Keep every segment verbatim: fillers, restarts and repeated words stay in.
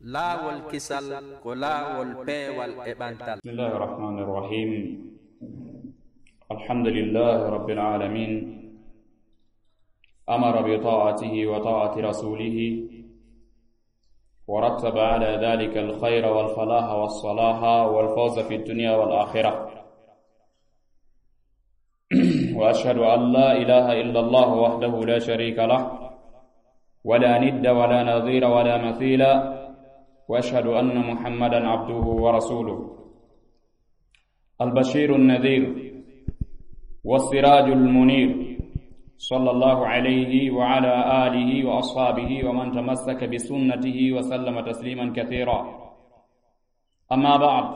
Laawol kisal ko laawol peewal e ɓantal. بسم الله الرحمن الرحيم. الحمد لله رب العالمين. أمر بطاعته وطاعة رسوله، ورتب على ذلك الخير والفلاح والصلاح والفوز في الدنيا والآخرة. وأشهد أن لا إله إلا الله وحده لا شريك له، ولا ند ولا نظير ولا مثيل، وأشهد أن محمدا عبده ورسوله، البشير النذير، والسراج المنير، صلى الله عليه وعلى آله وأصحابه ومن تمسك بسنته وسلم تسليما كثيرا. أما بعد،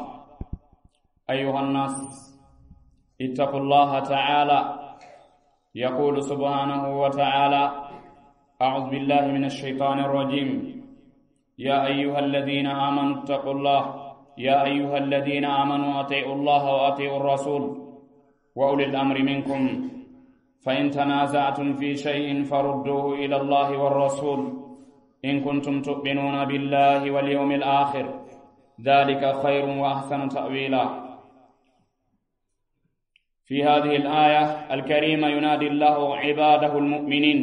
أيها الناس، اتقوا الله تعالى. يقول سبحانه وتعالى: أعوذ بالله من الشيطان الرجيم. يا أيها الذين آمنوا اتقوا الله، يا أيها الذين آمنوا أطيعوا الله وأطيعوا الرسول وأولي الأمر منكم، فإن تنازعتم في شيء فردوه إلى الله والرسول إن كنتم تؤمنون بالله واليوم الآخر، ذلك خير وأحسن تأويلا. في هذه الآية الكريمة ينادي الله عباده المؤمنين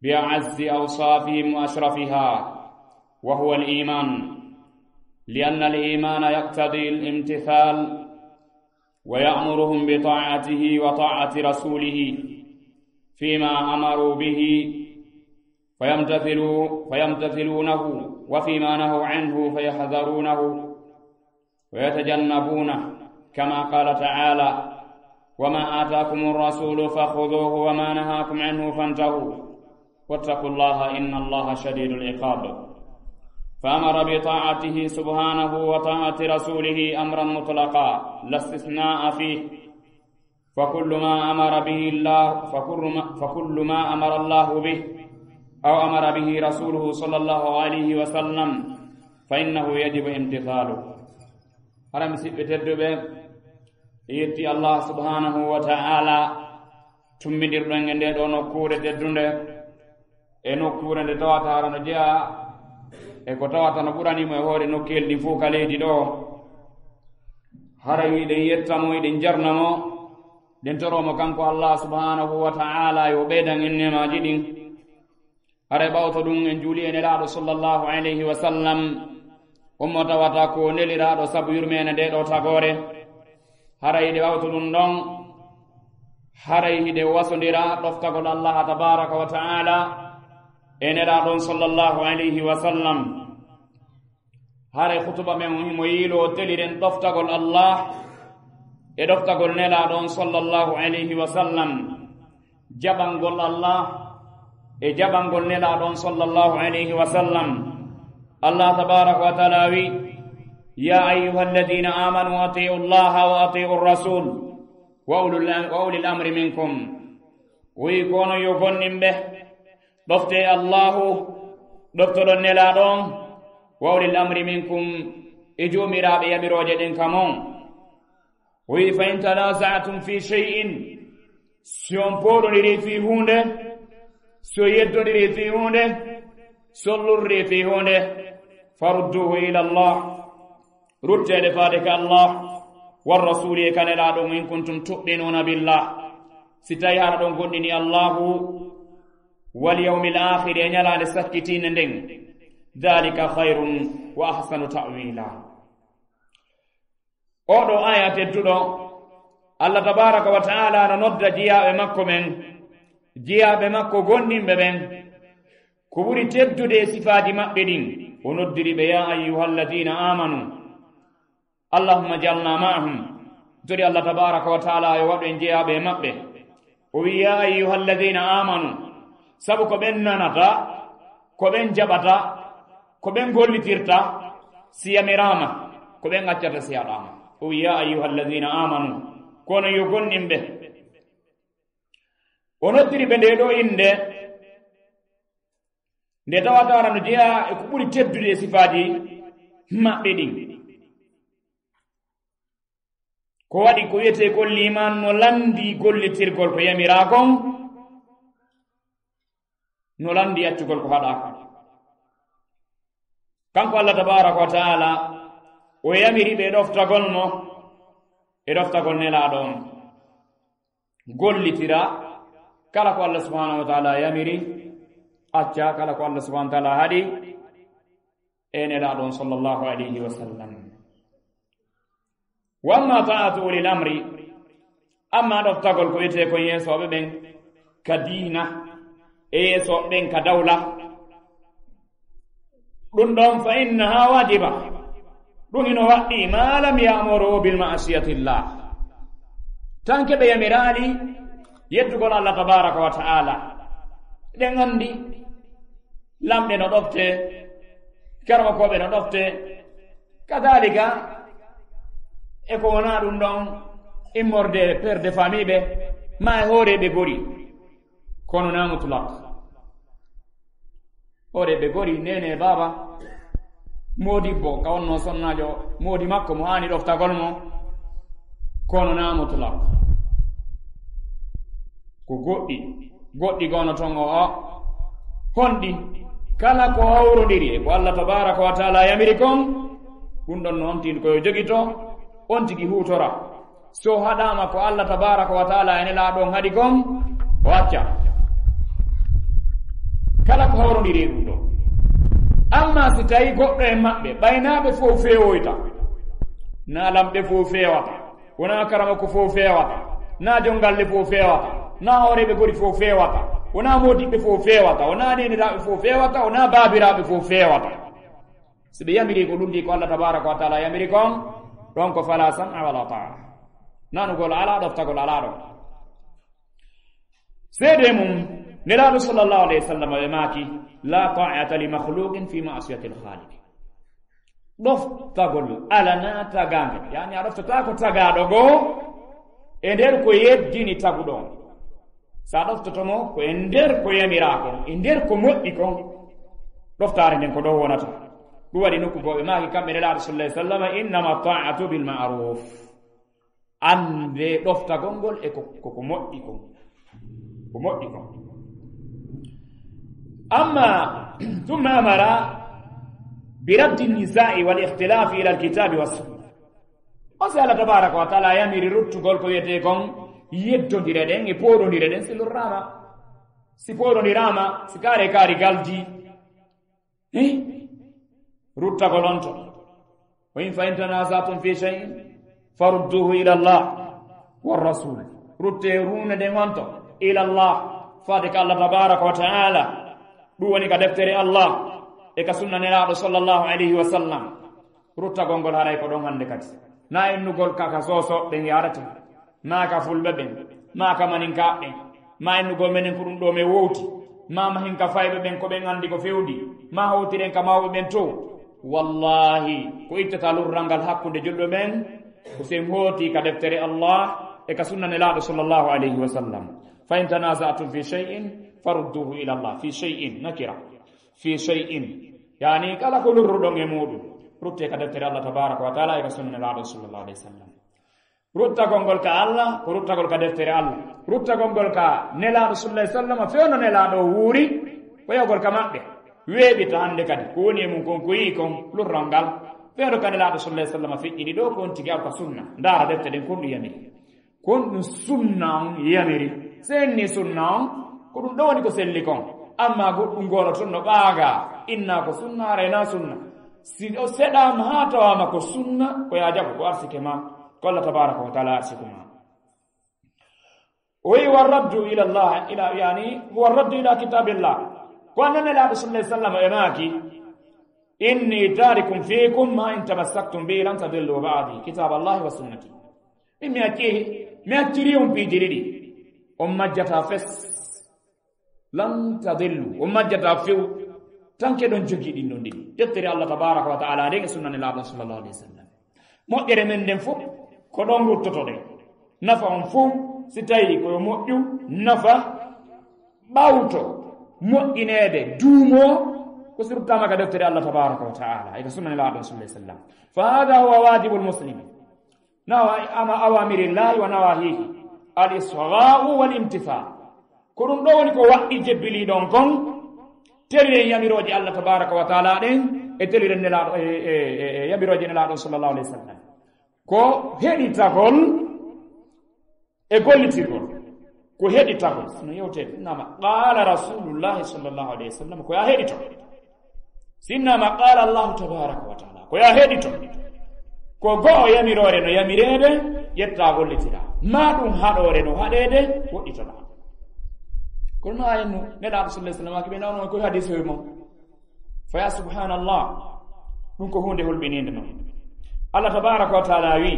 بأعز أوصافهم وأشرفها، وهو الإيمان، لأن الإيمان يقتضي الامتثال، ويأمرهم بطاعته وطاعة رسوله فيما أمروا به فيمتثلوا-، فيمتثلونه، وفيما نهوا عنه فيحذرونه ويتجنبونه، كما قال تعالى: وما آتاكم الرسول فخذوه وما نهاكم عنه فانتهوا واتقوا الله إن الله شديد العقاب. فأمر بطاعته سبحانه وطاعة رسوله أمرا مطلقا لا استثناء فيه، فكل ما أمر به الله، فكل ما، فكل ما أمر الله به أو أمر به رسوله صلى الله عليه وسلم فإنه يجب امتثاله. Hara, musiɗɓe tedduɓe, e yetti Allah subhanahu wa ta'ala, tummbindirɗon e nde ɗo nokkuure teddunde, e nokkuure nde tawata hara no jeyaa e ko tawata no ɓurani mo e hoore nokkeeli ɗin fof ka leydi ɗo. Hara yo eɗen yetta mo, eɗen jarna mo, eɗen toro mo kanko Allah subhanahu wa ta'ala yo ɓeydan en neemaaji ɗin. Haray ɓawto ɗum en juuli e Nelaaɗo sallallahu alayhi wa sallam, ummo tawata ko neliraaɗo sabu yurmeende nde ɗo tagoore. Haray hiɗe ɓawto ɗum ɗon, haray hiɗe wasondira ɗoftagol Allah tabaraka wa ta'ala e Nelaaɗo sallallahu alayhi wa sallam. Haray khutuba men on himo yiiloo teliren ɗoftagol Allah e ɗoftagol Nelaaɗo on sallallahu alayhi wa sallam. Jaɓangol Allah e jaɓangol Nelaaɗo on sallallahu alayhi wa sallam. Allah tabaraka wa ta'ala wi: يا أيها الذين آمنوا أطيعوا الله وأطيعوا الرسول وأولي الأم-، وأولي الأمر منكم. O wi: Ko onon yo gomɗinɓe, ɗoftee Allahu, ɗoftoɗon Nelaaɗo on, wa ulil amri minkum, e joomiraaɓe yamirooje ɗen ka mon. O wi: فإن تنازعتم في شيء, si on pooɗondirii fii huunde, si on yeddondirii fii huunde, si on lurrii fii huunde, فردوه إلى الله, rutteede faade ka Allah, والرسول, e ka Nelaaɗo on, إن كنتم تؤمنون بالله, si tawii hara oɗon gomɗini Allahu, واليوم الآخر, e ñalaande sakkitiinde nden, ذلك خير وأحسن تأويلا. Oo ɗoo aaya tedduɗo, Allah tabaaraka wa ta'aala no nodda jiyaaɓe makko ɓen, jiyaaɓe makko gomɗinɓe ɓen, ko ɓuri teddude e sifaaji maɓɓe ɗin, o noddiri ɓe: يا أيها الذين آمنوا. اللهم اجعلنا معهم. Tori Allah tabaaraka wa ta'aala yo waɗu en jeyaaɓe e maɓɓe. O wi: يا أيها الذين آمنوا. Sabu ko ɓen nanata, ko ɓen jaɓata, ko ɓen gollitirta si yamiraama, ko ɓen accata si haɗaama. O wi: يا أيها الذين آمنوا. Ko onon yo gomɗinɓe. O noddiri ɓe ndee ɗoo innde, nde tawata hara no jeyaa e ko ɓuri teddude e sifaaji maɓɓe ɗin. Ko waɗi ko wi'etee kon liimaan no lanndii gollitirgol ko yamiraa kon, no lanndii accugol ko haɗaa kon. Kanko Allah tabaaraka wa ta'ala, o yamiri ɓe ɗoftagol mo e ɗoftagol Nelaaɗo on. Gollitira kala ko Allah subhanahu wa ta'ala yamiri, acca kala ko Allah subhanahu wa ta'ala haɗi e Nelaaɗo on sallallahu alayhi wa sallam. Wa amma ta'atu ulil amri, amma ɗoftagol ko wiyetee kon yeesooɓe ɓen ka diina, e yeesooɓe ɓen ka dawla, ɗun ɗon fa innaha wajiba, ɗun hino waɗɗii ma lam ya'muru bil ma'siyatillah, tanke ɓe yamiraali yeddugol Allah tabaaraka wa ta'ala. Ɗen anndi lamɓe no ɗoftee, karamokooɓe no ɗoftee, kadaalika e ko wonaa ɗun ɗon, immorde père de famille ɓe, maa e hooreeɓe gori, kono naa mutlaq. Hooreeɓe gori, neene e baaba, moodibbo, ka wonnoo sonnaajo, moodi makko mo haani ɗoftagol mo, kono naa mutlaq. Ko goɗɗi, goɗɗi gono ton o, o. Honɗi? Kala ko hawrondiri e ko Allah tabaaraka wa ta'ala yamiri kon, ɗun ɗon no on tigi ko yo jogito, on tigi huutora. So haɗaama ko Allah tabaaraka wa ta'ala e Nelaaɗo on haɗi kon, o acca. Kala ko hawrondiri e ɗun ɗon. Amma si tawi goɗɗo e maɓɓe, ɓay naa ɓe fow feewoyta, naa lamɓe fow feewata, wonaa karamoko fow feewata, naa jonngalle fow feewata, naa hooreeɓe gori fow feewata, wonaa moodiɓɓe fow feewata, wonaa neeniraaɓe fow feewata, wonaa baabiraaɓe fow feewata. Si ɓe yamiri ko lutti ko Allah tabaaraka wa ta'ala yamiri kon, ɗon ko fala sam'a wala ta'a. Nanugol alaa, ɗoftagol alaa ɗon. Seedee mun, Nelaaɗo sallallahu alayhi wa sallam ɓe maaki, la ta'ata li makhluqin fi ma'siyatil khaliq. Ɗoftagol alanaa tagaange, yani a ɗoftataa ko tagaaɗo goo e nder ko yeddini taguɗo on. Sa ɗoftoto mo ko e nder ko yamiraa kon, e nder ko moƴƴi kon, ɗoftaare nden ko ɗon wonata. Ɗum waɗi nokku goo ɓe maaki kamɓe Nelaaɗo sallallahu alayhi wa sallam, innama ta'atu bil ma'ruf. Annde ɗoftagol ngol e ko, ko, ko moƴƴi kon. Ko moƴƴi kon. Amma, thumma amara bi raddi niza'i wal ikhtilafi ila al kitabi was sunna. On si Allah tabaraka wa ta'ala yamiri ruttugol ko wiyetee kon yeddondire ɗen e pooɗondire ɗen si lorraama. Si pooɗondiraama, si kaari kaari galdi. Eh? Ruttagol on to. Wa in fa in tanaza'tum fi shay'in farudduhu ila Allah war rasul. Rutte ruunde nden on to ila Allah. Faade ka Allah tabaraka wa ta'ala. Ɗum woni ka deftere Allah e ka sunna Nelaaɗo sallallahu alayhi wa sallam. Ruttagol ngol haray ko ɗon hannde kadi. Na innugol ka ka soosooɓe ɓen yaarata. Maa ka fulɓe ɓen, maa ka maninkaaɓe ɓen, maa innugol menen ko ɗum ɗoo men wowti, maa mahin ka fayɓe ɓen ko ɓen anndi ko fewndi, maa hawtiren ka mawɓe ɓen to. Wallahi, ko ittata lurral ngal hakkunde julɓe ɓen, ko sen hooti ka deftere Allah e ka sunna Nelaaɗo sallallahu alayhi wa sallam. Fa in tanaza'tum fi shay'in farudduhu ila Allah. Fi shay'in, nakira. Fi shay'in. Yani, kala ko lurruɗon e muɗum, rutte ka deftere Allah tabaraka wa ta'ala e ka sunna Nelaaɗo sallallahu alayhi wa sallam. Ruttagol ngol ka Allah, ko ruttagol ka deftere Allah. Ruttagol ngol ka Nelaaɗo sallallahu alayhi wa sallam, fewndo Nelaaɗo o wuuri, ko yawgol ka maɓɓe. Weeɓita hannde kadi, ko woni e mum kon, ko yi'i kon, lurral ngal. Fewndo ka Nelaaɗo sallallahu alayhi wa sallam feƴƴini ɗoo, ko on tigi aw ka sunna. Ndaara defte ɗen, kon ɗum yamiri. Kon ɗum sunna on yamiri. Senni sunna on, ko ɗum ɗoo woni ko selli kon. Amma goɗɗum gooto tun no ɓaaga, inna ko sunna, hara ena sunna. Si o seɗaama haa tawaama ko sunna, ko yaa jaɓu ko arsike ma, ko Allah tabaraka wa ta'ala arsiku ma. O wi'i, "Wa raddu ila Allah, ila, yani, wa raddu ila kitabillah." Ko annabi Nelaaɗo sallallahu alayhi wa sallam e maaki, "Inni tarikun fikum ma in tamassaktum bihi lan tadillu ba'di, kitaballahi wa sunnati." Min mi acci, mi acciri on piiji ɗiɗi. On majjata fes. Lan tadillu, on majjata few, tanke ɗon jogi ɗin ɗon ɗiɗi. Deftere Allah tabaraka wa ta'ala nden e sunna Nelaaɗo sallallahu alayhi wa sallam. Moƴƴere men nden fof, ko ɗon ruttotoɗen. Nafa on fof, si tawi ko yo moƴƴu, nafa ɓawto, moƴƴineede, duumo, ko si ruttaama ka deftere Allah tabaraka wa ta'ala, e ka sunna Nelaaɗo sallallahu alayhi wa sallam. Fa hada huwa wajibul muslim. Nawa ama awamirillahi wa nawahihi, al isra'u wal imtithal. Ko ɗum ɗo woni ko waɗɗi jebbiliɗon kon, teriɗen yamirooje Allah tabaraka wa ta'ala ɗen, e teliren Nelaaɗo, e, e, e, e yamirooje Nelaaɗo sallallahu alayhi wa sallam. Ko heɗitagol e gollitirgol. Ko heɗitagol. Sino yewtee, innama qala Rasulullahi sallallahu alayhi wa sallam, ko ya heɗito. Sinnama qala Allahu tabaraka wa taala, ko ya heɗito. Ko go'o yamiroore no yamireede, ƴetta gollitira. Ma ɗum haɗoore no haɗeede, woɗɗitoɗa. Kono no ayenno, Nelaaɗo sallallahu alayhi wa sallam, ko ɓe nawno ko hadis hoy mo. Fa ya subhanallah. Ɗum ko huunde hulɓiniinde non. Allah tabaraka wa taala wi,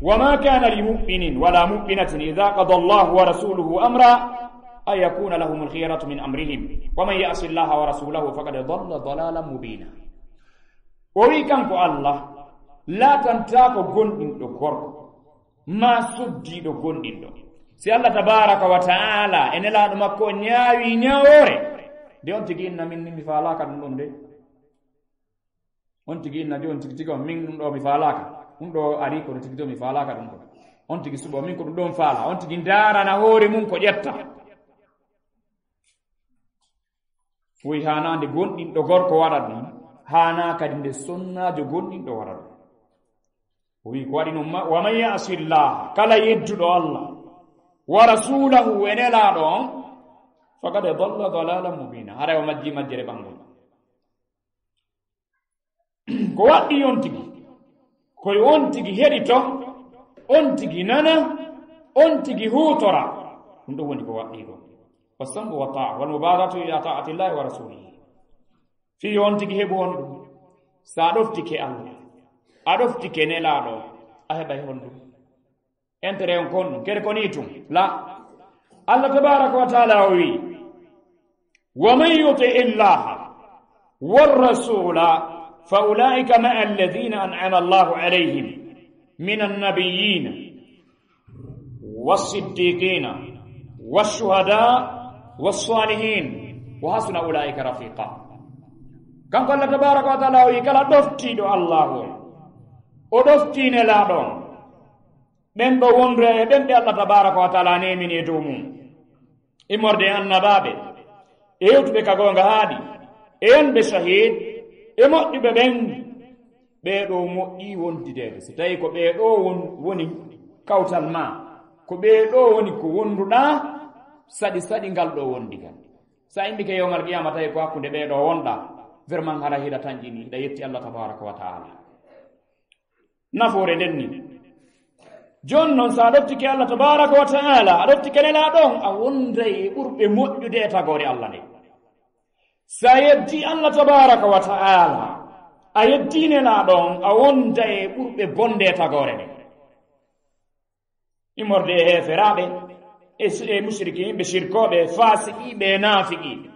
"Wa ma kana li mu'minin wa la mu'minatin idha qada Allahu wa rasuluhu amra an yakuna lahumul khiyaratu min amrihim. Wa man ya'si Allaha wa rasulahu faqad dalla dalalan mubina." O wi kanko Allah, laatantaako gonɗinɗo gorko, ma suddiiɗo gonɗinɗo. Si Allah tabaraka wa taala e Nelaaɗo makko o ñaawi ñaawoore, de on tigi inna min ni mi faalaaka ɗum ɗon de. On tigi inna de on tigi tigi on min ɗum ɗo mi faalaaka. Ɗum ɗo ari ko tigi ɗo mi faalaaka ɗum ɗo. On tigi suɓo min ko ɗum ɗon faala. On tigi ndaarana hoore mum ko ƴetta. O wi haanaande gonɗinɗo gorko waɗa ɗum, haanaa kadi nde sonnaajo gonɗinɗo waɗa ɗum. O wi ko waɗi noon ma, "Wa man ya'si Llaha," kala yedduɗo Allah, "wa rasulahu," e Nelaaɗo on, "faqad dalla dalalan mubina," haray o majji majjere ɓanngol. Ko waɗɗii on tigi, ko yo on tigi heɗito, on tigi nana, on tigi huutora. Ɗum ɗo woni ko waɗɗii ɗo. Wa sam'u wa ta'a, wal mubadaratu ila ta'ati Llahi wa rasulihi. Fii yo on tigi heɓu on ɗum. So a ɗoftike Allah, a ɗoftike Nelaaɗo, a heɓay honɗum? Intérêt on kon ɗum, kadi ko nii tun. La. Allah tabaraka wa taala o wi, "Wa man yuti illaha wa rasula fa ulaika ma'a alladhina an'ama Allahu alayhim min annabiyina wa siddiqina wa shuhada wa salihin wa hasuna ulaika rafiqa." Kanko Allah tabaraka wa taala o wi, kala ɗoftiiɗo Allah on, o ɗoftii Nelaaɗo on, ɓen ɗo wonduɓe e ɓen ɓe Allah tabaraka wa taala nemini e dow mum, immorde e annabaaɓe, e yewtuɓe ka goonga haaɗi, e yonɓe shahid, e moƴƴuɓe ɓen, ɓee ɗo moƴƴii wondideede. Si tawii ko ɓee ɗo won-, woni kawtal maa, ko ɓee ɗo woni ko wonduɗaa, saɗi saɗi ngal ɗo wondigal. Sa immike yawmal qiyama tawi ko hakkunde ɓee ɗo wonɗaa, vraiment hara hiɗa tanƴini, hiɗa yetti Allah tabaraka wa taala. Nafoore nden ni. Jooni noon, so a ɗoftike Allah tabaraka wa taala, a ɗoftike Nelaaɗo on, a wonday e ɓurɓe moƴƴude e tagoore Allah nde. So a yeddii Allah tabaraka wa taala, a yeddii Nelaaɗo on, a wonday e ɓurɓe bonde e tagoore nde. Immorde e heeferaaɓe, e si-, e musrikiin, ɓe sirkooɓe, faasiqiiɓe, naafiqiiɓe.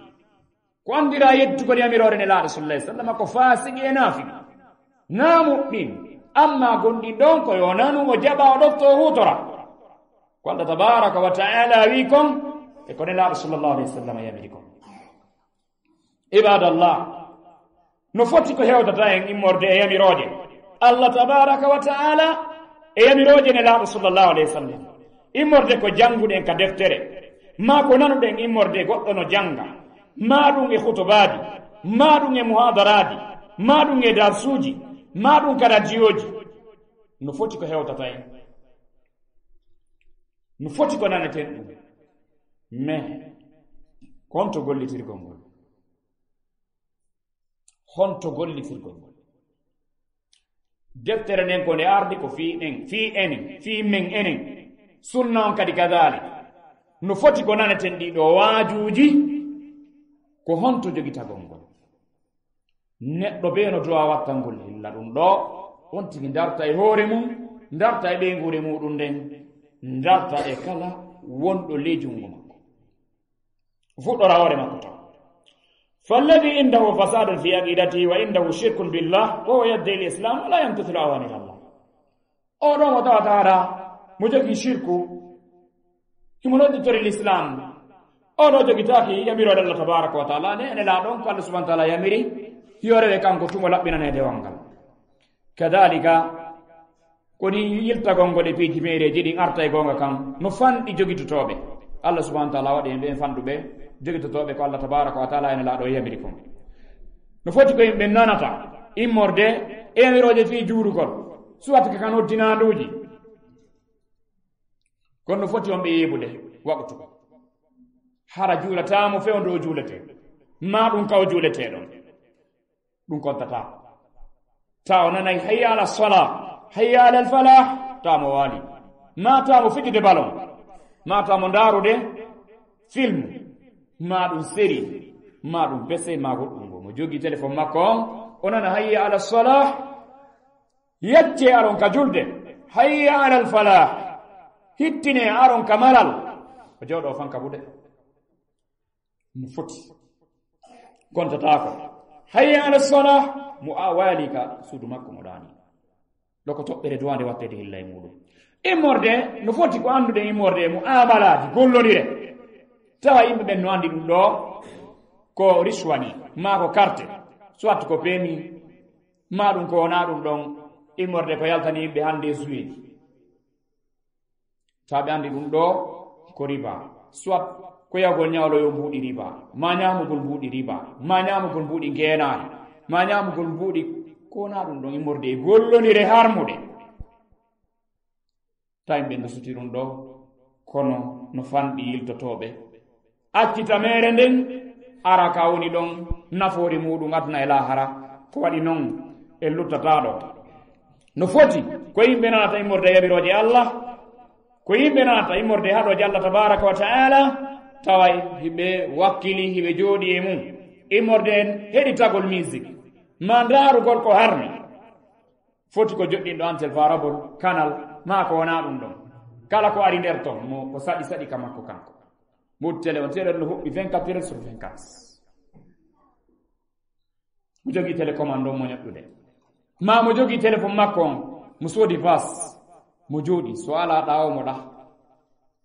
Ko anndiraa yeddugol yamiroore Nelaaɗo sallallahu alaihi wasallam ko faasiqi e naafiki. Naa mu'min. Amma gonɗinɗo on ko yo nanu, o jaɓa, o ɗofto, o huutora. Ko Allah tabaraka wa ta'ala wi kon, e ko Nelaaɗo sallallahu alaihi wasallam yamiri kon. Ibadallah, no foti ko hewtata en immorde e yamirooje Allah tabaraka wa ta'ala e yamirooje Nelaaɗo sallallahu alaihi wasallam. Immorde ko jannguɗen ka deftere, maa ko nanuɗen immorde goɗɗo no jannga, maa ɗum e khutubaaji, maa ɗum e muhadaraaji, maa ɗum e darsuuji, maa ɗum ka radiyooji. No foti ko hewtata en. No foti ko naneten ɗum. Mais, ko honto gollitirgol ngol? Honto gollitirgol ngol? Deftere nden ko nde ardi ko fii ɗen, fii enen, fii men enen. Sunna on kadi kadalik. No foti ko naneten ɗii ɗoo waajuuji, ko honto jogitagol ngol? Neɗɗo bee no duwa wattangol illa ɗum ɗoo, on tigi darta e hoore mum, darta e ɓeynguure muɗum nden, darta e kala wonɗo ley junngo makko. Fuɗɗora hoore makko taw. Falladi indahu fasadun fi aqidatihi wa indahu shirkun billah wa huwa yadda'i al-islam wa la yamtathilu awamir Allah. Oo ɗoo mo tawata hara mo jogii shirku, himo nodditori l'islam. Oo ɗoo jogitaaki yamiroore Allah tabaraka wa taala, ne ene laa ɗon ko Allah subhanahu wa taala yamiri, yo rewe kanko tun o laɓɓinane dewal ngal. Kadalika, ko ni yiltagol ngol e piiji meereeji ɗin arta e goonga kan, no fanɗi jogitotooɓe. Allah subhanahu wa taala waɗi en ɓen fanɗuɓe, jogitotooɓe ko Allah tabaraka wa taala ene laa ɗo yamiri kon. No foti ko yimɓe nanata, immorde, emirooje fii juulugol, soit ka ka noddinaanduuji. Kono no foti on ɓe yeebude waqtu. Hara juulataamo fewndo o juuletee. Maa ɗum ka o juuletee ɗon. Ɗum kontataa. Taa o nanay hayya ala salaa, hayya ala falah, taa mo waali. Maa taa mo fijjude balon. Maa taa mo ndaarude film. Maa ɗum série. Maa ɗum P C, maa goɗɗum ngo. Mo jogii téléphone makko on, o nana hayya ala salaa. Yaccee aron ka julde. Hayya ala falah. Hittinee aron ka malal. O jooɗoo fanka buɗe. No foti. Kontataako. Hayya ala salah. Mo a waali ka suudu makko mo ɗaani. Ɗo ko toɓɓere duwaande watteede hilla e muuɗum. Immorde, no foti ko anndude immorde e mu'amalaaji gollondire. Tawa yimɓe ɓen no anndi ɗum ɗo ko rishwa ni, maa ko carte, soit ko P M I, maa ɗum ko wonaa ɗum ɗon, immorde ko yaltani yimɓe hannde e suweeji. Taa ɓe anndi ɗum ɗo ko riba. Soit ko yahgol ñawloyo mbuuɗi riba, maa ñaamugol mbuuɗi riba, maa ñaamugol mbuuɗi ngeenaari, maa ñaamugol mbuuɗi ko wonaa ɗum ɗon immorde e gollondire harmude. Tawi ɓe ndusuti ɗum ɗo, kono no fanɗi yiltotooɓe. Accita meere nden, ara ka woni ɗon nafoore muuɗum aduna e laahara, ko waɗi non e luttataa ɗo. No foti ko yimɓe nanata immorde e yamirooje Allah, ko yimɓe nanata immorde e haɗooje Allah tabaaraka wa ta'ala, tawa hiɓe wakkili, hiɓe jooɗi e mum. Immorde en heɗitagol musique, ma ndaarugol ko harmi. Foti ko joɗɗinɗo Ansel Farabol, Kanal, maa ko wonaa ɗum ɗon. Kala ko ari nder ton, mo ko saɗi saɗi ka makko kanko. Mo tele on, tele no huɓɓi vingt-quatre heures sur vingt-quatre. Mo jogii télécommande on mo ñoɗɗude. Maa mo jogii téléphone makko on, mo soodi pass, mo jooɗi, so alaa ɗaawo mo ɗah.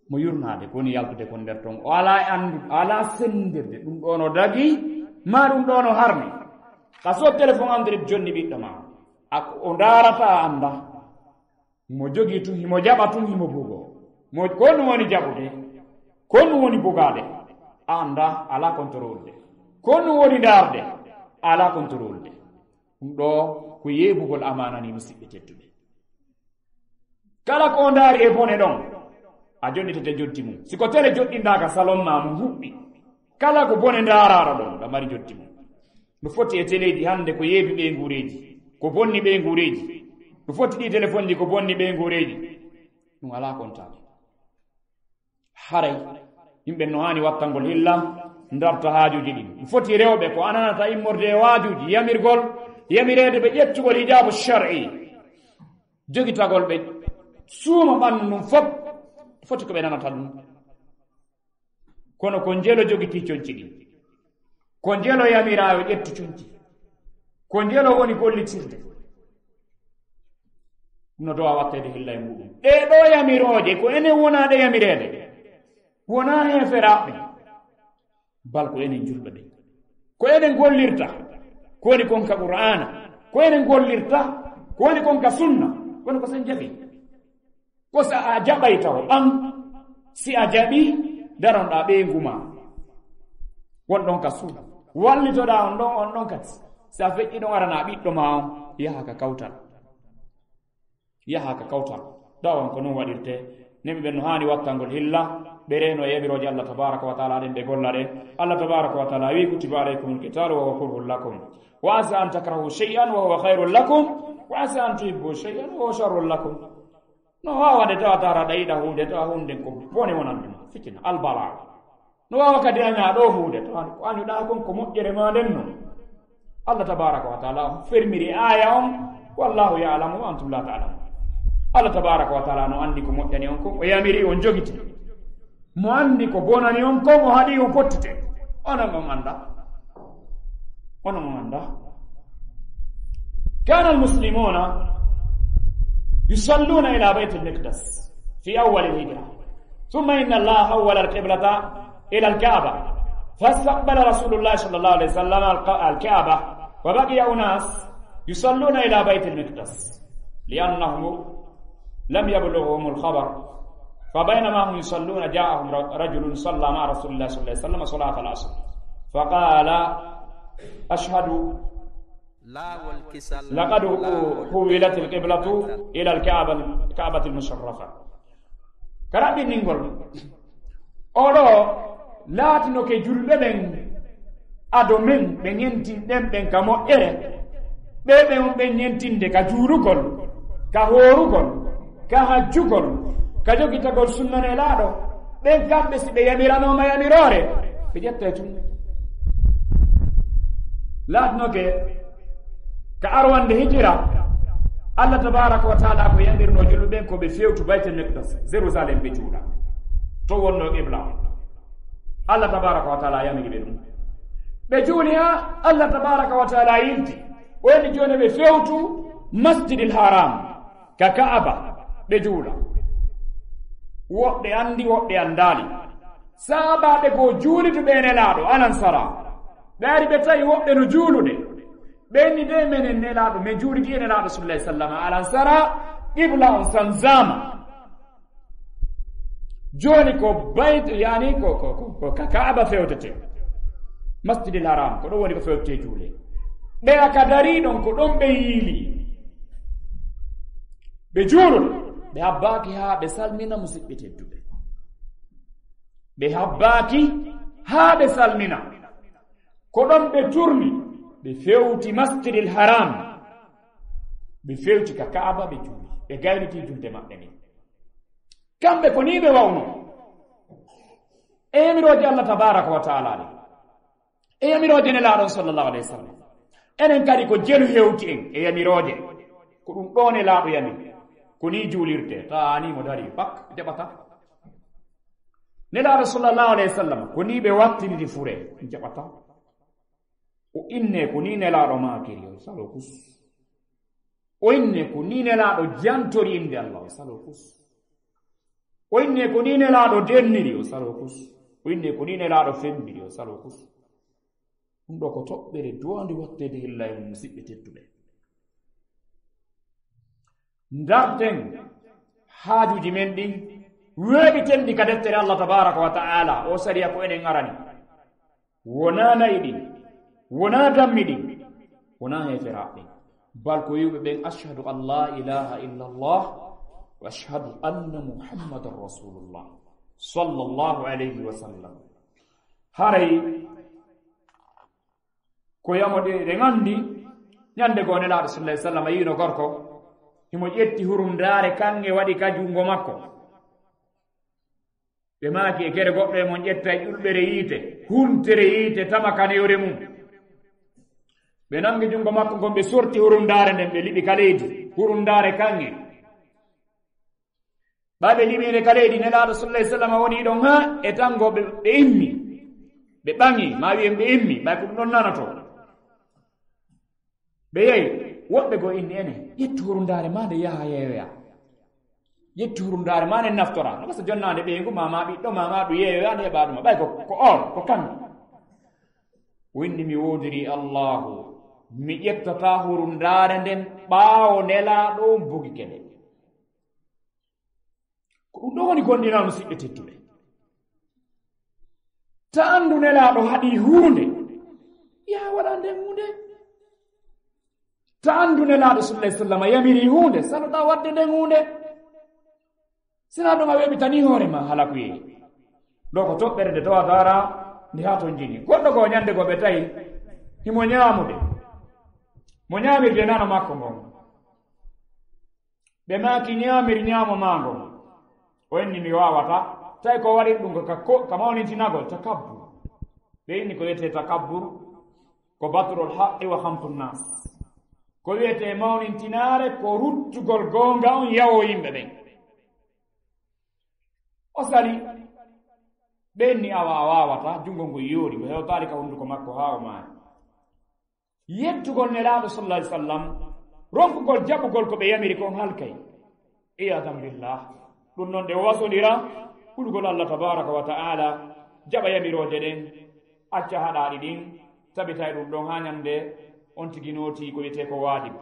Mo yurnaade, ko woni yaltude kon nder ton. O alaa e anndu, o alaa senndirde. Ɗum ɗo no dagi, maa ɗum ɗo no harmi. Ka so téléphone Android jonni ɓiɗɗo ma. Ako o ndaarata a annda. Mo jogii tun, himo jaɓa tun, himo bugoo. Mo, ko ɗum woni jaɓude, ko ɗum woni bugaade. A annda, alaa contrôle de. Ko ɗum woni ndaarde, alaa contrôle de. Ɗum ɗo ko yeebugol amaana ni, musidɓe tedduɓe. Kala ko o ndaari e bone ɗon, a jonnitete joddi mum. Si ko tele joɗɗinɗaa ka salon ma mum huɓɓi, kala ko bone ndaaraɗo ɗon, ɗa mari joddi mum. No foti e teleeji hannde ko yeebi ɓeynguureeji, ko bonni ɓeynguureeji. No foti ɗi telefonji ko bonni ɓeynguureeji. Ɗum alaa kontaade. Haray yimɓe no haani wattangol hilla, ndarta haajuuji ɗin. Foti rewɓe ko ananata immorde e waajuuji, yamirgol, yamireede ɓe ƴettugol hijaabu shar'i, jogitagol ɓe suuma ɓanndu ndun fop, foti ko ɓe nanata ɗum. Kono ko njelo jogitii conci ɗin. Ko njelo yamiraa yo ƴettu conci. Ko njelo woni gollitirde. Ɗum no dowa watteede hilla e muuɗum. Ɗee ɗoo yamirooje, ko enen wonaa ɗe yamireede. Wonaa heeferaaɓe. Bal ko enen julɓe ɓe. Ko enen gollirta. Ko woni kon ka Qur'aana. Ko enen gollirta. Ko woni kon ka sunna. Kono ko sen jaɓi. Ko si a jaɓay taw an, si a jaɓi, daronɗaa ɓeyngu maa. Won ɗon ka suudu. Wallitoɗaa on ɗon, on ɗon kadi. Si a feƴƴi ɗon, aranaa ɓiɗɗo maa on, yaha ka kawtal. Yaha ka kawtal. Ɗawan ko non waɗirte. Nemi ɓen no haani wattangol hilla. Ɓe reeno e yamirooje Allah tabaaraka wa taala ɗen ɓe golla ɗe. Allah tabaaraka wa taala wi, "Kutiba alaykumul qitalu wa huwa kurhun lakum. Wa asa an takrahu shay'an wa huwa khayrun lakum. Wa asa an tuhibbu shay'an wa huwa sharrun lakum." No waawa de tawa tara ɗa yiɗa huunde, tawa huunde ko bone wonande ma, fitina, albala. No waawa kadi a ñaa ɗo huunde, tawa ko añuɗa kon ko moƴƴere ma nden non. Allah tabaraka wa taala fermiri aya on, "Wallahu ya'lamu wa antum la ta'lamun." Allah tabaraka wa taala no andi ko moƴƴani on kon, o yamiri on jogite. Mo andi ko bonani on kon, o haɗi on pottite. Onon on anda. Onon on anda. كان المسلمون يصلون إلى بيت المقدس في أول الهجرة، ثم إن الله حول القبلة إلى الكعبة، فاستقبل رسول الله صلى الله عليه وسلم الق-، الكعبة، وبقي أناس يصلون إلى بيت المقدس لأنهم لم يبلغهم الخبر، فبينما هم يصلون جاءهم ر-، رجل صلى مع رسول الله صلى الله عليه وسلم صلاة العصر، فقال: "أشهد Laawol kisal. Laqad huwilatil qiblatu ilal Ka'ba, Ka'batil musharrafa. Ka raɓɓiningol, oɗo laatinoke julɓe ɓen ado men, ɓe ñentinɗen ɓen ka moƴƴere. Ɓe ɓe on ɓen ñentinde ka juulugol, ka hoorugol, ka hajjugol, ka jogitagol sunna Nelaaɗo. Ɓen kamɓe, si ɓe yamiranooma yamiroore, ɓe ƴetta e tun. Laatinoke ka arwande hijira, Allah tabaraka wa taala ko yamirno julɓe ɓen ko ɓe fewtu Baytul Maqdis, Jerusalem, ɓe juula. To wonno qibla on. Allah tabaraka wa taala yamiri ɓe ɗum. Ɓe juuli ha Allah tabaraka wa taala yilti. O yani jooni ɓe fewtu Masjidil Haram, ka Ka'aba, ɓe juula. Woɓɓe andi, woɓɓe andaali. Saabaaɓe goo juulituɓe e Nelaaɗo, Alansara. Ɓe ari ɓe tawi woɓɓe no juulude. Ɓe inni de menen Nelaaɗo, men juulidi e Nelaaɗo sallallahu alaihi wasallam, Alansara, qibla on Sanzama. Jooni ko bayt, yani ko, ko, ko, ko ka Ka'aba fewtete. Masjidil Haram, ko ɗon woni ko fewtete juule. Ɓe aka dari ɗon, ko ɗon ɓe yiili. Ɓe juuluno, ɓe habbaaki haa ɓe salmina musiɓɓe tedduɓe. Ɓe habbaaki haa ɓe salmina. Ko ɗon ɓe turni, ɓe fewti Masjidil Haram. Ɓe fewti ka Ka'aba, ɓe juuli. Ɓe gayniti julde maɓɓe nden. Kamɓe ko nii ɓe wawno. E yamirooje Allah tabaraka wa taala ɗe. E yamirooje Nelaaɗo sallallahu alaihi wasallam. Enen kadi ko jelu hewti en e yamirooje. Ko ɗum ɗo Nelaaɗo yamiri. Ko nii juulirte. Taani mo dari, pak, jaɓata. Nelaaɗo sallallahu alaihi wasallam, ko nii ɓe wattiniri fure, jaɓata. O inne ko nii Nelaaɗo maakiri, o salo kus. O inne ko nii Nelaaɗo jantori innde Allah, o salo kus. O inne ko nii Nelaaɗo denniri, o salo kus. O inne ko nii Nelaaɗo fembiri, o salo kus. Ɗum ɗo ko toɓɓere duwande wattede hilla e mum, musiɓɓe tedduɓe. Ndarten haajuuji men ɗin, weeɓiten ɗi ka deftere Allah tabaraka wa ta'ala, o sariya ko enen arani. Wonaa nayi ɗin, wonaa dammi ɗin, wonaa heeferaaɓe ɓen. Bal ko wi'uɓe ɓen, "Ashhadu an la ilaha illa Allah, wa ashhadu anna Muhammadan Rasulullah, sallallahu alayhi wa sallam." Haray ko yamo ɗe, ɗe nganndi, ñande goo Nelaaɗo sallallahu alayhi wa sallam yiino gorko, himo ƴetti hurundaare kaŋŋe waɗi ka junngo makko. Ɓe maaki, e gere goɗɗo e mon ƴetta e ƴulɓere yiite, huntere yiite, tama ka newre mum. Ɓe nangi junngo makko ngon, ɓe sorti hurundaare nden, ɓe liɓi ka leydi, hurundaare kaŋŋe. Ɓay ɓe liɓiinde ka leydi, Nelaaɗo sallallahu alayhi wa sallam woni ɗon haa e tan go ɓe, ɓe immi, ɓe ɓaŋi, maa wi'en ɓe immi, ɓay ko ɗum ɗon nanato. Ɓe yehi, woɓɓe goo inni, ene, ƴettu hurundaare maa nde, yaha yeeyoya. Ƴettu hurundaare maa nde naftora. No gasa jonnaande ɓeyngu maa, maa ɓiɗɗo maa, maa ɗum yeeyoya nde heɓa ɗum. Ɓay ko, ko or, ko kammi. O inni, mi woodiri Allahu, mi ƴettataa hurundaare nden ɓaawo Nelaaɗo on bugike nde. Ko ɗum ɗo woni gonɗinal, musiɓɓe tedduɓe. Ta anndu Nelaaɗo haɗi huunde, yaa waɗa nden huunde. Ta anndu Nelaaɗo sallallahu alayhi wa sallam yamiri huunde, saloɗaa waɗde nden huunde. Sinaa ɗum a weeɓitanii hoore maa halakuyee. Ɗo ko toɓɓere nde tawataara nde haa ton jini. Goɗɗo goo ñande goo ɓe tawi himo ñaamude. Mo ñaamirde nano makko ngon. Ɓe maaki, ñaamir ñaamo maa ngon. O inni, mi waawata. Tawi ko waɗi ɗum ko ka, ko, ka mawnintinagol, takabbur. Ɓe inni ko wiyetee takabbur, ko batrul haqqi wa khamtun nas. Ko wiyetee mawnintinaare, ko ruttugol goonga on yawo yimɓe ɓen. O sali, ɓe inni, awa, a waawata, junngo ngun yoori, o hewtaali ka hunnduko makko haa o maaya. Yettugol Nelaaɗo sallallahu alayhi wa sallam, ronkugol jaɓugol ko ɓe yamiri kon halkay. Iyadan billah. Ɗum non ɗe wasondira hulugol Allah tabaraka wa ta'ala, jaɓa yamirooje ɗen, acca haɗaaɗi ɗin, tabitay ɗum ɗon haa ñande on tigi nooti ko wiyetee ko waajib.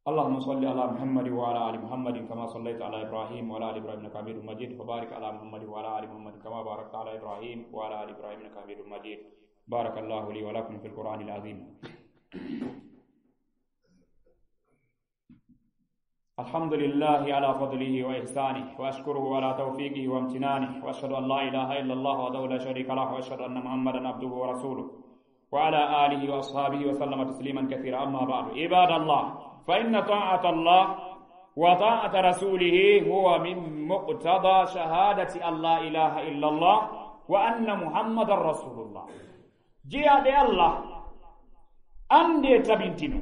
اللهم صل على محمد وعلى آل محمد كما صليت على إبراهيم وعلى آل إبراهيم إنك حميد مجيد، وبارك على محمد وعلى آل محمد كما باركت على إبراهيم وعلى آل إبراهيم إنك حميد مجيد. بارك الله لي ولكم في القرآن العظيم. الحمد لله على فضله وإحسانه، وأشكره على توفيقه وامتنانه، وأشهد أن لا إله إلا الله وحده لا شريك له، وأشهد أن محمدا عبده ورسوله، وعلى آله وأصحابه وسلم تسليما كثيرا. أما بعد، عباد الله، فإن طاعة الله وطاعة رسوله هو من مقتضى شهادة أن لا إله إلا الله وأن محمدا رسول الله. Jiyaaɓe Allah, anndee tabintino,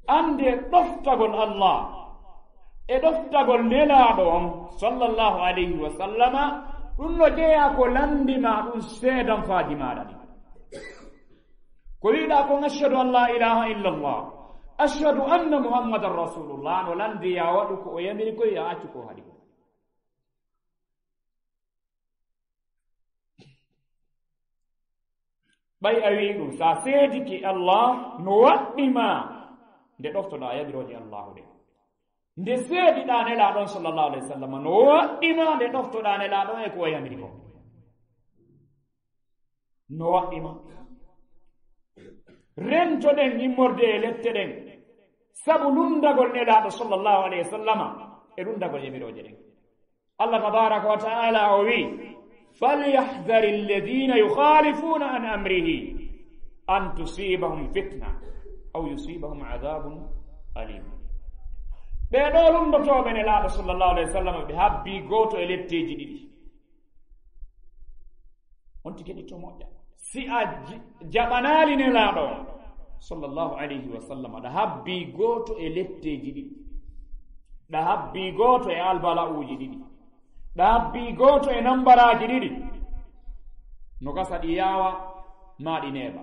anndee ɗoftagol Allah e ɗoftagol Nelaaɗo on, sallallahu alayhi wa sallama, ɗum no jeyaa ko lanndimaa ɗum seedanfaaji maaɗa ɗin. Ko wi'uɗaa kon, "Ashhadu an la ilaha illallah, ashhadu anna Muhammadan rasulullah," no lanndiyaa waɗu ko o yamiri kon, yo a accu ko o haɗi kon. Ɓay a wi'i ɗum, si a seedike Allah no waɗɗi ma nde ɗoftoɗaa yamirooje Allahu ɗen. Nde seediɗaa Nelaaɗo on sallallahu alayhi wa sallam no waɗɗi ma nde ɗoftoɗaa Nelaaɗo on e ko o yamiri kon. No waɗɗi ma. Rentoɗen immorde e lette ɗen sabu lunndagol Nelaaɗo sallallahu alayhi wa sallama e lunndagol yamirooje ɗen. Allah tabaraka wa ta'ala o wi, "Falyahdhari alladhina yukhalifuna an amrihi an tusibahum fitna aw yusibahum adhabun alim." Ɓee ɗoo lunndotooɓe Nelaaɗo sallallahu alayhi wa sallam, ɓe habbii gooto e letteeji ɗiɗi. On tigi keɗito moƴƴa. Si a j-, jaɓanaali Nelaaɗo on, sallallahu alayhi wa sallam, ɗa habbii gooto e letteeji ɗiɗi. Ɗa habbii gooto e albala'uuji ɗiɗi. Ɗa habbii gooto e nambaraaji ɗiɗi. No gasa ɗi yaawa, maa ɗi neeɓa.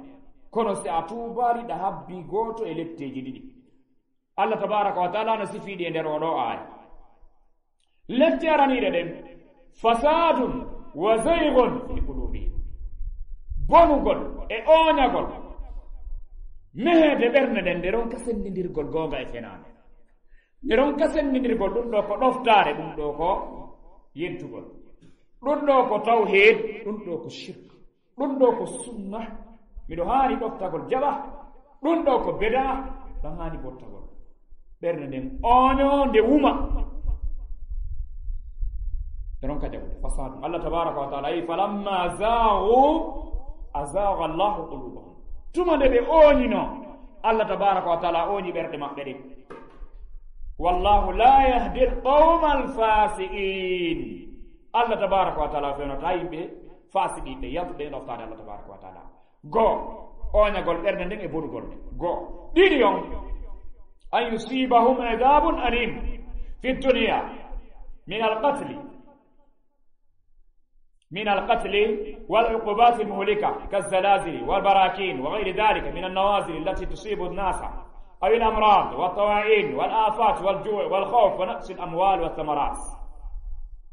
Kono si a tuubaali, ɗa habbii gooto e letteeji ɗiɗi. Allah tabaraka wa taala no sifii ɗi e nder oo ɗoo aaya. Lette araniiɗe ɗen, fasadun wa zaygun fi qulubihim. Bonugol e ooñagol, meheede ɓernde nden, nde ronka senndindirgol goonga e fenaande. Nde ronka senndindirgol, ɗum ɗoo ko ɗoftaare, ɗum ɗoo ko yeddugol. Ɗum ɗoo ko tawhiid, ɗum ɗoo ko shirk. Ɗum ɗoo ko sunna, miɗo haani ɗoftagol jaɓa. Ɗum ɗoo ko bida, ɗan haani ɓottagol. Ɓernde nden ooñoo, nde wuma. Ɓe ronka jaɓude fasadun. Allah tabaraka wa taala wi, "Falamma zaagu, azaaga Allahu qulubahum." Tuma nde ɓe ooñinoo, Allah tabaraka wa taala ooñi ɓerɗe maɓɓe ɗen. "Wallahu la yahdi al-qawma al-fasiqin." Allah tabaraka wa taala fewnataa yimɓe faasiqiiɓe, yaltuɓe e ɗoftaade Allah tabaraka wa taala. Goo, ooñagol ɓernde nden e bonugol nde. Goo. Ɗiɗi on, an yusibahum adabun alim fi dunya min al-qatli, min al-qatli wal uqubati al-muhlika kaz-zalazil wal barakin wa ghayri dhalika min an-nawazil allati tusibu an-nasa aw al-amrad wat tawa'in wal afat wal ju' wal khawf wa naqsi al-amwal wath thamarat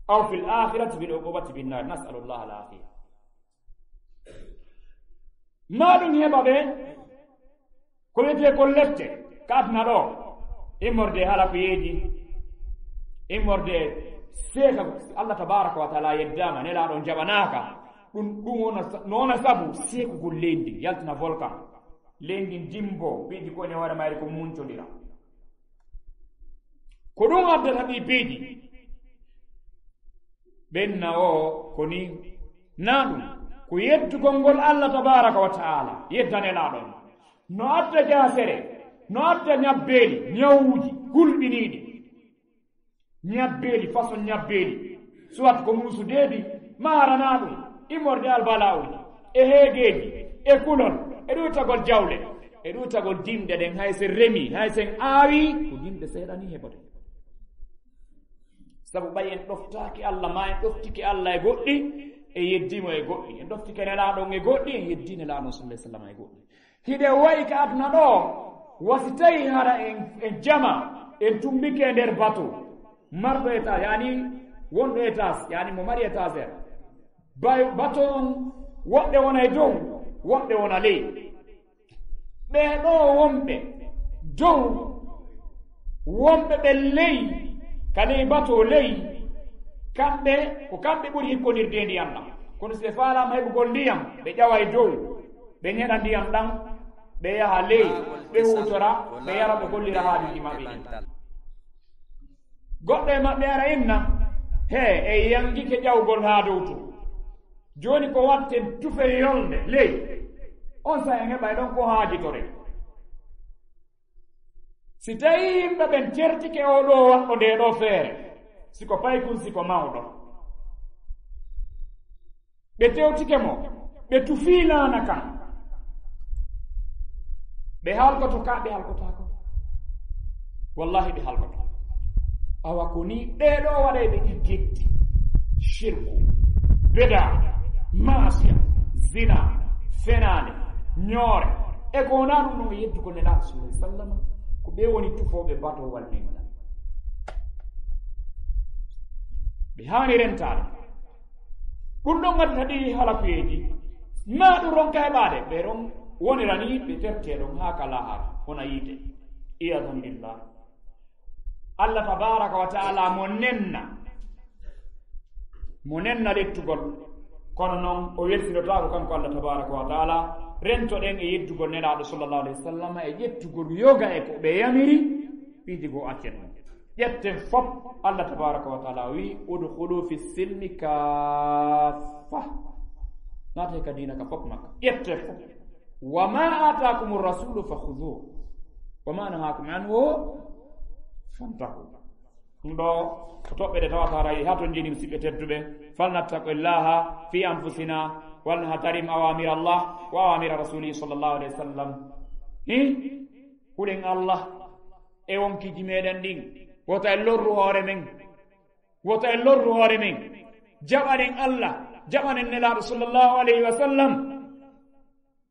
aw fil akhirati bil uqubati bin nar. Nas'alu Allah al-afiya. Maa ɗum heɓa ɓe ko wiyetee kon lette ka aduna ɗoo, immorde e halakuyeeji, immorde e seeka. Allah tabaraka wa taala yeddaama, Nelaaɗo on jaɓanaaka. Ɗum, ɗum wona sa-, no wona sabu seekugol leydi ndin, yaltina volcan. Leydi ndin dimboo, piiji ko ne hoore mayri ko muncondira. Ko ɗum addata ɗi piiji. Ɓenna o ko ni, na ɗum ko yeddugol ngol Allah tabaraka wa taala, yedda Nelaaɗo on. No adda jaasere, no adda ñabbeeli, ñawuuji kulɓiniiɗi. Ñabbeeli, façon ñabbeeli, soit ko muusu deedi, maara na ɗum, immorde albala'uuji, e heegeeji, e kulol, e ɗuytagol jawle, e ɗuytagol dimɗe ɗen, hay sen remi, hay sen aawi, ko dimɗe seeɗa ni heɓote. Sabu ɓay en ɗoftaaki Allah, maa en ɗoftike Allah e goɗɗi, en yeddii mo e goɗɗi. En ɗoftike Nelaaɗo on e goɗɗi, en yeddii Nelaaɗo on sallallahu alayhi wa sallam e goɗɗi. Hiɗen wa'i ka aduna ɗoo, wa si tawi hara en, en jama, en tumbike e nder bato, marɗo étage, yani wonɗo étage, yani mo mari étagère. Bay-, bato on, woɓɓe wona e dow, woɓɓe wona ley. Ɓee ɗoo wonɓe dow, wonɓe ɓe ley, ka ley bato ley, kamɓe, ko kamɓe ɓuri hikkondirde e ndiyam ɗam. Kono si ɓe faalaama heɓugol ndiyam, ɓe ƴawa e dow, ɓe ñeɗa ndiyam ɗam, Ɓe yaha ley, ɓe huutora, ɓe yara, ɓe gollira haajuuji maɓɓe ɗin. Goɗɗo e maɓɓe ara inna, "He, en yangike ƴawgol haa dow to. Jooni ko watten tufe yolnde ley. On saa'i en heɓay ɗon ko haajitoren." Si tawii yimɓe ɓen certike oo ɗoo waɗɗo ndee ɗoo feere, si ko paykun, si ko mawɗo, ɓe tewtike mo, ɓe tufii laana kan, ɓe halkoto ka, ɓe halkotaako? Wallahi, ɓe halkoto. Awa ko nii ɓee ɗoo waɗay ɓe ɗi geddi: shirku, bida, maasiya, zina, fenaande, ñoore, e ko wonaa ɗum ɗon, e yeddugol Nelaaɗo sallallahu alaihi wasallam. Ko ɓe woni tufooɓe batowal men ngal. Ɓe haani rentaade. Ɗum ɗon ngaddata ɗi halakuyeeji. Ma ɗum ronka heɓaade. Ɓe ɗon wonira nii, ɓe tertee ɗon haa ka laahara, wona yiite. Iyadan billah. Allah tabaraka wa ta'ala mo nenna, mo nenna lettugol, kono non o welsindotaako kanko Allah tabaraka wa ta'ala. Rentoɗen e yeddugol Nelaaɗo sallallahu alaihi wasallam, e ƴettugol yoga e ko ɓe yamiri, piiji goo accen ɗum. Ƴetten fop, Allah tabaraka wa ta'ala wi, "Udkhulu fi silmi kaffa." Naate ka diina ka fop makka. Ƴetten fop. "Wa ma atakumur rasulu fa khudhuhu. Wa ma nahakum anhu fantahu." Ɗum ɗoo ko toɓɓe ɗe tawata haray haa to njeeni, musidɓe tedduɓe. "Fal nattaqillaha fi anfusina wal nahtarim awamir Allah wa awamir rasuli sallallahu alaihi wasallam." Hi? Huɗen Allah e wonkiiji meɗen ɗin. Wota en lorru hoore men. Wota en lorru hoore men. Jaɓanen Allah, jaɓanen Nelaaɗo sallallahu alaihi wasallam.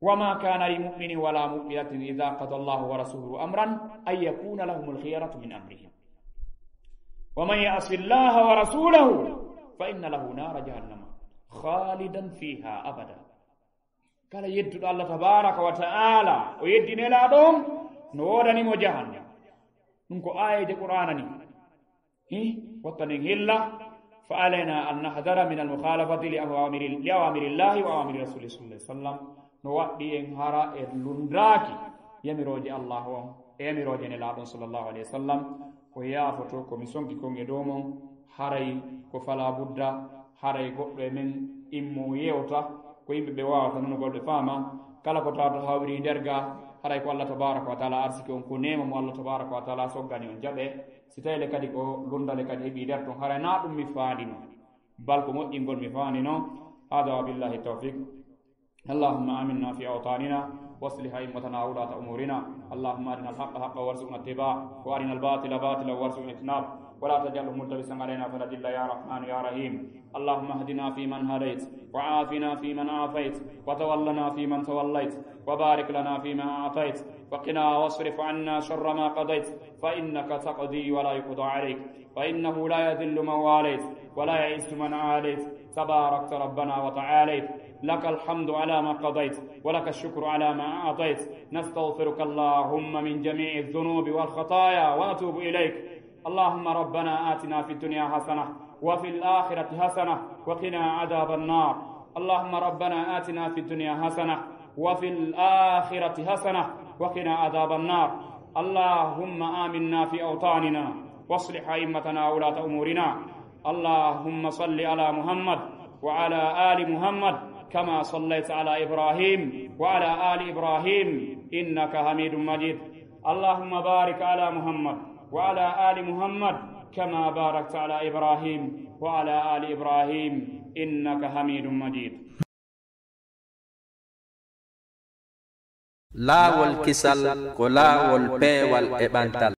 "Wa ma kana li mu'minin wa la mu'minatin idha qada Allahu wa rasuluhu amran an yakuna lahumul khiyaratu min amrihim. Wa man ya'si Allaha wa rasulahu fa inna lahu nara jahannama khalidan fiha abada." Kala yedduɗo Allah tabaraka wa ta'ala, o yeddi Nelaaɗo on, no woodani mo jahannama. Ɗum ko aayeeje Qur'aana ni. Hi, wattanen hilla, fa alayna an nahdara min al mukhalafati li awamiri, li awamirillahi wa awamiri rasuli sallallahu alaihi wasallam. No waɗɗi en hara e lundaaki yamirooje Allah on e yamirooje Nelaaɗo on sallallahu alaihi wasallam. O yaafoto ko mi sonki kon e dow mon, haray ko fala budda, haray goɗɗo e men immo yewta ko yimɓe ɓe waawata nanugol, ɓe faama. Kala ko tawata hawri nder ga, haray ko Allah tabaraka wa ta'ala arsiki on, ko neema mo Allah tabaraka wa ta'ala soggani on, jaɓe. Si tawi le kadi ko lundale kadi heɓi nder ton, haray na ɗum mi faandino, bal ko moƴƴingol mi faandino. Hada wa billahi tawfiq. اللهم آمنا في أوطاننا وأصلح أئمتنا وولاة أمورنا. اللهم أرنا الحق حقا وارزقنا اتباعه، وأرنا الباطل باطلا وارزقنا اجتنابه، ولا تجعله ملتبسا علينا فنضل يا رحمن يا رحيم. اللهم اهدنا فيمن هديت، وعافنا فيمن عافيت، وتولنا فيمن توليت، وبارك لنا فيما أعطيت، وقنا واصرف عنا شر ما قضيت، فإنك تقضي ولا يقضى عليك، فإنه لا يذل من واليت ولا يعز من عاليت، تباركت ربنا وتعاليت، لك الحمد على ما قضيت ولك الشكر على ما أعطيت، نستغفرك اللهم من جميع الذنوب والخطايا ونتوب إليك. اللهم ربنا آتنا في الدنيا حسنة وفي الآخرة حسنة وقنا عذاب النار. اللهم ربنا آتنا في الدنيا حسنة وفي الآخرة حسنة وقنا عذاب النار. اللهم آمنا في أوطاننا وأصلح أئمتنا وولاة أمورنا. اللهم صل على محمد وعلى آل محمد كما صليت على إبراهيم وعلى آل إبراهيم إنك حميد مجيد. اللهم بارك على محمد وعلى آل محمد كما باركت على إبراهيم وعلى آل إبراهيم إنك حميد مجيد. Laawol kisal ko laawol peewal e ɓantal.